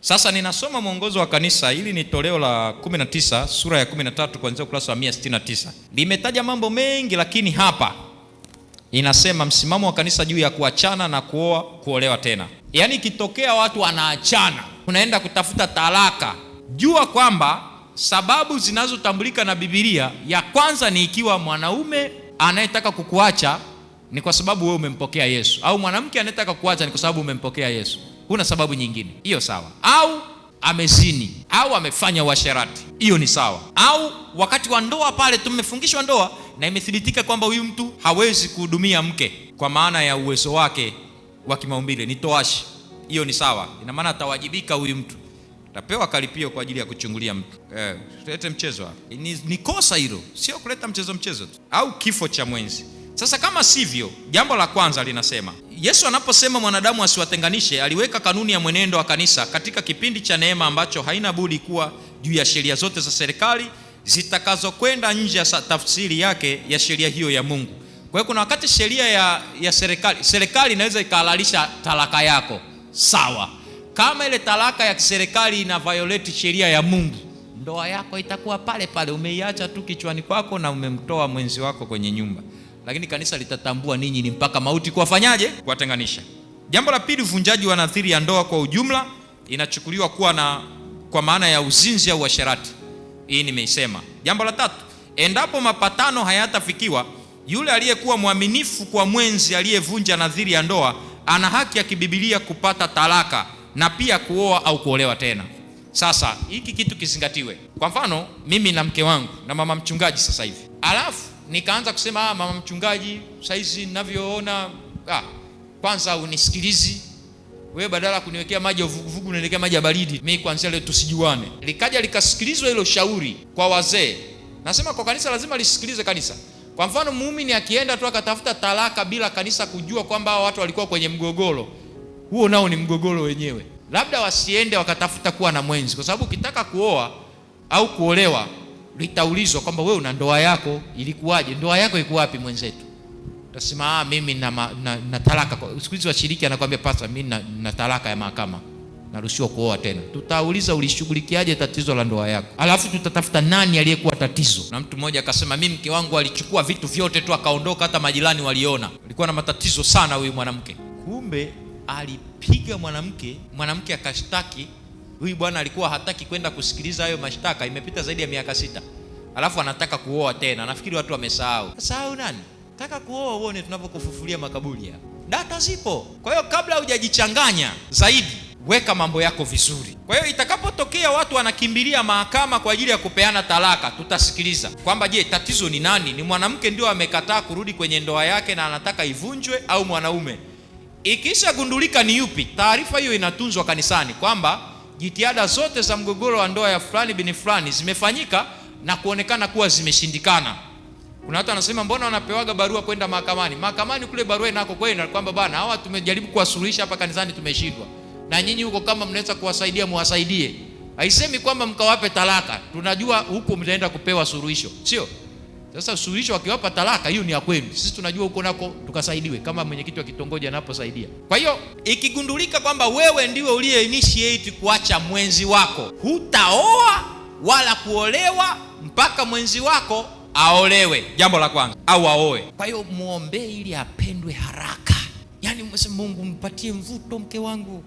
Sasa ninasoma mwongozo wa kanisa, hili ni toleo la 19 sura ya 13 kuanzia ukurasa wa 169. Limetaja mambo mengi, lakini hapa inasema msimamo wa kanisa juu ya kuachana na kuoa, kuolewa tena. Yaani ikitokea watu wanaachana, unaenda kutafuta talaka, jua kwamba sababu zinazotambulika na Biblia, ya kwanza ni ikiwa mwanaume anayetaka kukuacha ni kwa sababu wewe umempokea Yesu, au mwanamke anayetaka kukuacha ni kwa sababu umempokea Yesu. Huna sababu nyingine, hiyo sawa. Au amezini au amefanya uasherati, hiyo ni sawa. Au wakati wa ndoa pale tumefungishwa ndoa na imethibitika kwamba huyu mtu hawezi kuhudumia mke kwa maana ya uwezo wake wa kimaumbile, ni toashi, hiyo ni sawa. Ina maana atawajibika huyu mtu, tapewa karipio kwa ajili ya kuchungulia mtu. Tulete mchezo hapa, ni kosa hilo, sio kuleta mchezo mchezo tu, au kifo cha mwenzi. Sasa kama sivyo, jambo la kwanza linasema Yesu anaposema mwanadamu asiwatenganishe, aliweka kanuni ya mwenendo wa kanisa katika kipindi cha neema ambacho haina budi kuwa juu ya sheria zote za serikali zitakazokwenda nje ya tafsiri yake ya sheria hiyo ya Mungu. Kwa hiyo kuna wakati sheria ya serikali inaweza ikahalalisha talaka yako, sawa. Kama ile talaka ya kiserikali ina violate sheria ya Mungu, ndoa yako itakuwa pale pale, umeiacha tu kichwani kwako na umemtoa mwenzi wako kwenye nyumba. Lakini kanisa litatambua ninyi ni mpaka mauti kuwafanyaje? Kuwatenganisha. Jambo la pili, uvunjaji wa nadhiri ya ndoa kwa ujumla inachukuliwa kuwa na kwa maana ya uzinzi au uasherati. Hii nimeisema. Jambo la tatu, endapo mapatano hayatafikiwa, yule aliyekuwa mwaminifu kwa mwenzi aliyevunja nadhiri ya ndoa ana haki ya kibibilia kupata talaka na pia kuoa au kuolewa tena. Sasa hiki kitu kizingatiwe. Kwa mfano, mimi na mke wangu na mama mchungaji sasa hivi, alafu nikaanza kusema mama mchungaji, saizi ninavyoona, kwanza unisikilizi wewe, badala kuniwekea maji ya uvuguvugu unaniwekea maji ya baridi, mimi kuanzia leo tusijuane. Likaja likasikilizwa hilo shauri kwa wazee. Nasema kwa kanisa lazima lisikilize kanisa. Kwa mfano, muumini akienda tu akatafuta talaka bila kanisa kujua kwamba hao watu walikuwa kwenye mgogoro, huo nao ni mgogoro wenyewe. Labda wasiende wakatafuta kuwa na mwenzi, kwa sababu ukitaka kuoa au kuolewa litaulizwa kwamba wewe una ndoa yako ilikuwaje? Ndoa yako iko wapi mwenzetu? Utasema mimi na talaka. Siku hizi washiriki anakuambia pastor, mimi na talaka ya mahakama, naruhusiwa kuoa tena. Tutauliza ulishughulikiaje tatizo la ndoa yako, alafu tutatafuta nani aliyekuwa tatizo. Na mtu mmoja akasema mimi mke wangu alichukua vitu vyote tu akaondoka, hata majirani waliona. Alikuwa na matatizo sana huyu mwanamke. Kumbe alipiga mwanamke, mwanamke akashtaki. Huyu bwana alikuwa hataki kwenda kusikiliza hayo mashtaka, imepita zaidi ya miaka 6. Alafu anataka kuoa tena. Nafikiri watu wamesahau. Sahau nani? Taka kuoa uone tunavyokufufulia makaburi hapa. Data zipo. Kwa hiyo kabla hujajichanganya zaidi, weka mambo yako vizuri. Kwa hiyo itakapotokea watu wanakimbilia mahakama kwa ajili ya kupeana talaka, tutasikiliza kwamba je, tatizo ni nani? Ni mwanamke ndio amekataa kurudi kwenye ndoa yake na anataka ivunjwe au mwanaume? Ikishagundulika ni yupi, taarifa hiyo inatunzwa kanisani kwamba jitihada zote za mgogoro wa ndoa ya fulani bin fulani zimefanyika na kuonekana kuwa zimeshindikana. Kuna watu wanasema mbona wanapewaga barua kwenda mahakamani? Mahakamani kule barua inako kwenda kwamba bana hawa tumejaribu kuwasuluhisha hapa kanisani tumeshindwa. Na nyinyi huko kama mnaweza kuwasaidia muwasaidie. Haisemi kwamba mkawape talaka. Tunajua huko mtaenda kupewa suluhisho, sio? Sasa suluhisho wakiwapa talaka hiyo ni ya kwenu. Sisi tunajua huko nako tukasaidiwe kama mwenyekiti wa kitongoji anaposaidia. Kwa hiyo ikigundulika kwamba wewe ndiwe uliye initiate kuacha mwenzi wako, hutaoa wala kuolewa mpaka mwenzi wako aolewe, jambo la kwanza, au aoe. Kwa hiyo muombe ili apendwe haraka. Yaani umesema Mungu mpatie mvuto mke wangu,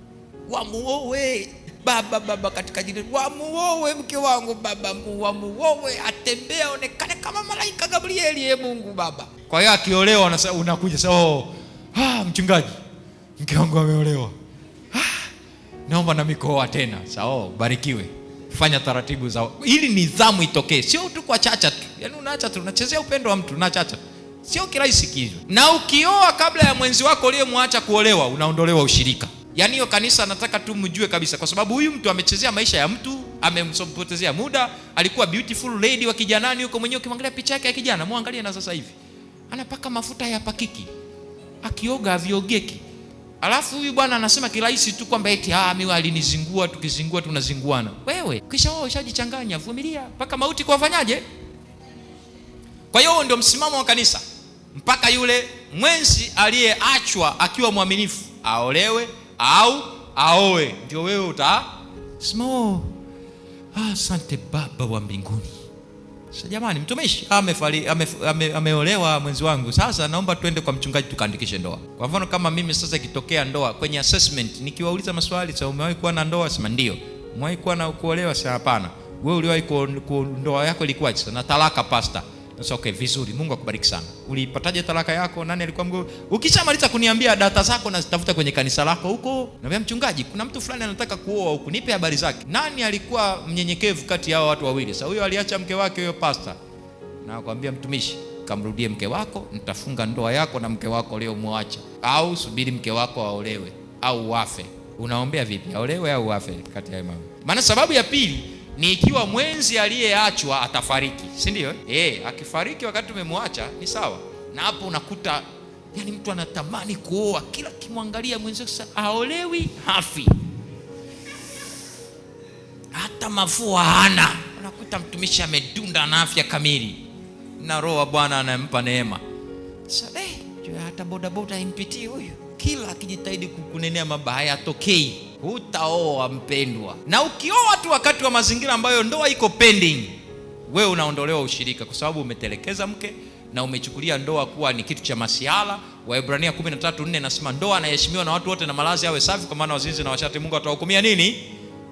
wamuoe baba, baba katika jina, wamuoe mke wangu baba, wamuoe, atembee aonekane kama malaika Gabrieli, e Mungu baba. Kwa hiyo akiolewa unakuja sasa, oh, mchungaji, mke wangu ameolewa, naomba na mikoa tena. Sawa, barikiwe. Fanya taratibu za ili nidhamu itokee, sio tu kwa chacha tu. Yaani unaacha tu, unachezea upendo wa mtu, unaacha. Sio kirahisi kivyo. Na ukioa kabla ya mwenzi wako uliyemwacha kuolewa, unaondolewa ushirika. Yaani hiyo kanisa nataka tu mjue kabisa, kwa sababu huyu mtu amechezea maisha ya mtu, amempotezea muda. Alikuwa beautiful lady wa kijanani huko mwenyewe, ukimwangalia picha yake ya kijana, muangalie na sasa hivi. Anapaka mafuta ya pakiki. Akioga haviogeki. Alafu huyu bwana anasema kirahisi tu kwamba eti mimi alinizingua, tukizingua tunazinguana. Wewe kisha wewe ushajichanganya, vumilia mpaka mauti kuwafanyaje? Kwa hiyo ndio msimamo wa kanisa, mpaka yule mwenzi aliyeachwa akiwa mwaminifu aolewe au aoe, ndio wewe Sema, oh, asante Baba wa mbinguni. Sasa jamani, mtumishi ameolewa mwenzi wangu, sasa naomba tuende kwa mchungaji tukaandikishe ndoa. Kwa mfano kama mimi sasa ikitokea ndoa kwenye assessment nikiwauliza maswali, sasa umewahi kuwa na ndoa? Sema ndio. Umewahi kuwa na kuolewa? Sema hapana. Wewe uliwahi ndoa yako ilikuwaje? Sasa na talaka pastor. Sasa okay, vizuri, Mungu akubariki sana. Ulipataje talaka yako? Nani alikuwa mgogoro? Ukishamaliza kuniambia data zako nazitafuta kwenye kanisa lako huko. Naambia mchungaji, kuna mtu fulani anataka kuoa huku, nipe habari zake. Nani alikuwa mnyenyekevu kati ya hao watu wawili? Sasa huyo aliacha mke wake huyo pastor. Na akwambia mtumishi, kamrudie mke wako, nitafunga ndoa yako na mke wako uliyomwacha. Au subiri mke wako aolewe au wafe. Unaombea vipi? Aolewe au wafe kati ya mama? Maana sababu ya pili ni ikiwa mwenzi aliyeachwa atafariki, si ndio? Akifariki wakati tumemwacha ni sawa. Na hapo unakuta yani mtu anatamani kuoa, kila kimwangalia mwenzi sasa aolewi, hafi, hata mafua hana. Unakuta mtumishi amedunda na afya kamili na roho wa Bwana anampa neema. Sasa hata bodaboda haimpitii huyu, kila akijitahidi kukunenea mabaya hayatokei. Hutaoa mpendwa. Na ukioa tu wakati wa mazingira ambayo ndoa iko pending, wewe unaondolewa ushirika kwa sababu umetelekeza mke na umechukulia ndoa kuwa ni kitu cha masiala. Waebrania 13:4 nasema ndoa anaheshimiwa na watu wote na malazi awe safi, kwa maana wazinzi na washati Mungu atawahukumia nini?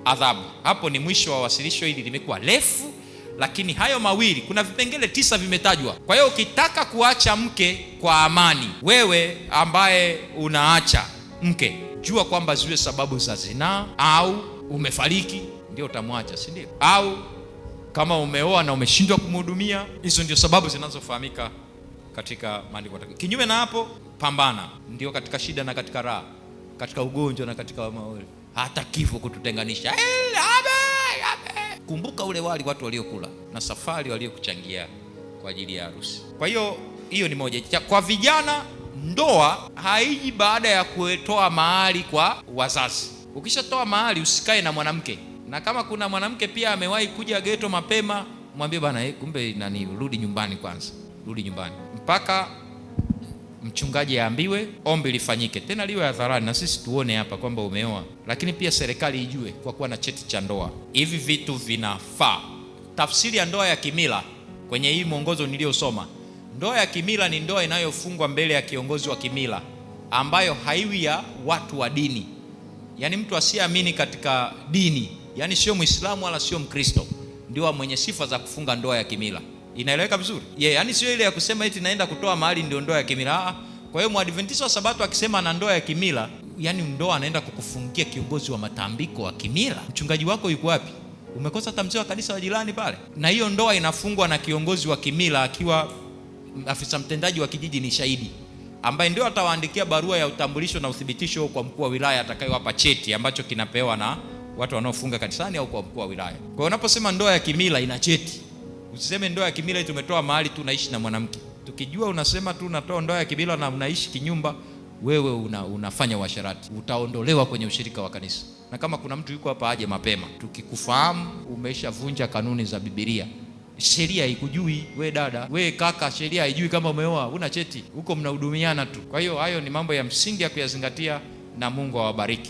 Adhabu. Hapo ni mwisho wa wasilisho hili, limekuwa refu, lakini hayo mawili kuna vipengele 9 vimetajwa. Kwa hiyo ukitaka kuacha mke kwa amani, wewe ambaye unaacha mke, jua kwamba ziwe sababu za zinaa au umefariki ndio utamwacha, si ndio? Au kama umeoa na umeshindwa kumhudumia. Hizo ndio sababu zinazofahamika katika maandiko. Kinyume na hapo, pambana. Ndio katika shida na katika raha, katika ugonjwa na katika maovu, hata kifo kututenganisha. Kumbuka ule wali watu waliokula na safari waliokuchangia kwa ajili ya harusi. Kwa hiyo hiyo ni moja. Kwa vijana, ndoa haiji baada ya kutoa mahari kwa wazazi. Ukishatoa mahari usikae na mwanamke. Na kama kuna mwanamke pia amewahi kuja geto mapema, mwambie bana, kumbe nani, rudi nyumbani kwanza. Rudi nyumbani mpaka mchungaji aambiwe, ombi lifanyike, tena liwe hadharani na sisi tuone hapa kwamba umeoa. Lakini pia serikali ijue kwa kuwa na cheti cha ndoa. Hivi vitu vinafaa. Tafsiri ya ndoa ya kimila kwenye hii mwongozo niliyosoma, ndoa ya kimila ni ndoa inayofungwa mbele ya kiongozi wa kimila ambayo haiwi ya watu wa dini. Yaani mtu asiyeamini katika dini, yaani sio Muislamu wala sio Mkristo, ndio mwenye sifa za kufunga ndoa ya kimila. Inaeleweka vizuri? Yaani sio ile ya kusema eti naenda kutoa mahali ndio ndoa ya kimila. Kwa hiyo Mwadventista wa Sabato akisema ana ndoa ya kimila, yaani ndoa anaenda kukufungia kiongozi wa matambiko wa kimila. Mchungaji wako yuko wapi? Umekosa hata mzee wa kanisa wa jirani pale. Na hiyo ndoa inafungwa na kiongozi wa kimila akiwa afisa mtendaji wa kijiji ni shahidi, ambaye ndio atawaandikia barua ya utambulisho na uthibitisho kwa mkuu wa wilaya atakayewapa cheti ambacho kinapewa na watu wanaofunga kanisani au kwa mkuu wa wilaya. Kwa hiyo unaposema ndoa ya kimila ina cheti, usiseme ndoa ya kimila tumetoa mahali tu naishi na mwanamke. Tukijua unasema tu unatoa ndoa ya kimila na unaishi kinyumba, wewe unafanya uasherati, utaondolewa kwenye ushirika wa kanisa. Na kama kuna mtu yuko hapa aje mapema. Tukikufahamu umeshavunja kanuni za Biblia. Sheria haikujui we dada, we kaka, sheria haijui kama umeoa, una cheti, huko mnahudumiana tu. Kwa hiyo hayo ni mambo ya msingi ya kuyazingatia, na Mungu awabariki.